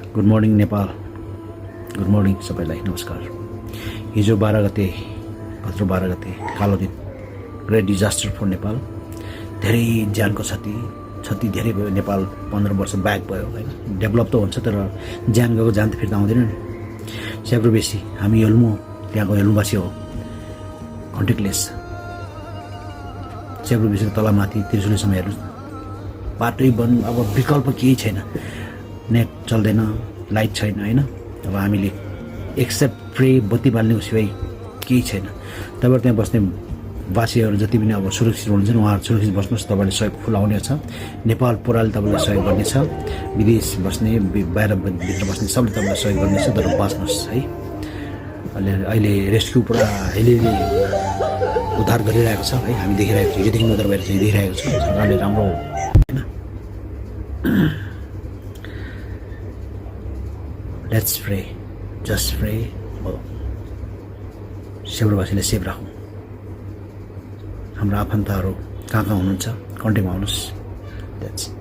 Good morning Nepal, good morning सबैलाई नमस्कार। हिजो 12 गते, भद्र 12 गते कालो दिन, ग्रेट डिजास्टर फर नेपाल। धेरै ज्यानको क्षति धेरै भयो। नेपाल 15 वर्ष ब्याक भयो होइन। डेभलप त हुन्छ तर ज्यान गएको ज्यान त फिर्ता आउँदैन नि। स्याब्रो बेसी हामी हेल्मु, त्यहाँको हेल्मुवासी हो, कन्ट्याक्टलेस। स्याब्रो बेसी तलमाथि त्रिशुलीसम्म हेर्नुहोस् न, बाटै बन्द। अब विकल्प केही छैन, नेट चल्दैन, लाइट छैन होइन। अब हामीले एक्सेप्ट प्रे बत्ती बाल्नेको सिवाय केही छैन। तपाईँहरू त्यहाँ बस्ने वासीहरू जति पनि अब सुरक्षित हुनुहुन्छ उहाँहरू सुरक्षित बस्नुहोस्। तपाईँले सहयोग फुल आउनेछ। नेपाल पुराले तपाईँलाई सहयोग गर्नेछ। विदेश बस्ने, बाहिरभित्र बस्ने सबले तपाईँलाई सहयोग गर्नेछ। तर बाँच्नुहोस् है। अहिले रेस्क्यु पुरा हेलीले उद्धार गरिरहेको छ है। हामी देखिरहेको छौँ, हिजोदेखि उद्धार भएर देखिरहेको छ। सरकारले राम्रो होइन। Let's pray, just pray. सेब्रोवासीले सेभ राखौँ। हाम्रो आफन्तहरू कहाँ हुनुहुन्छ कन्ट्याक्टमा आउनुहोस्। That's it.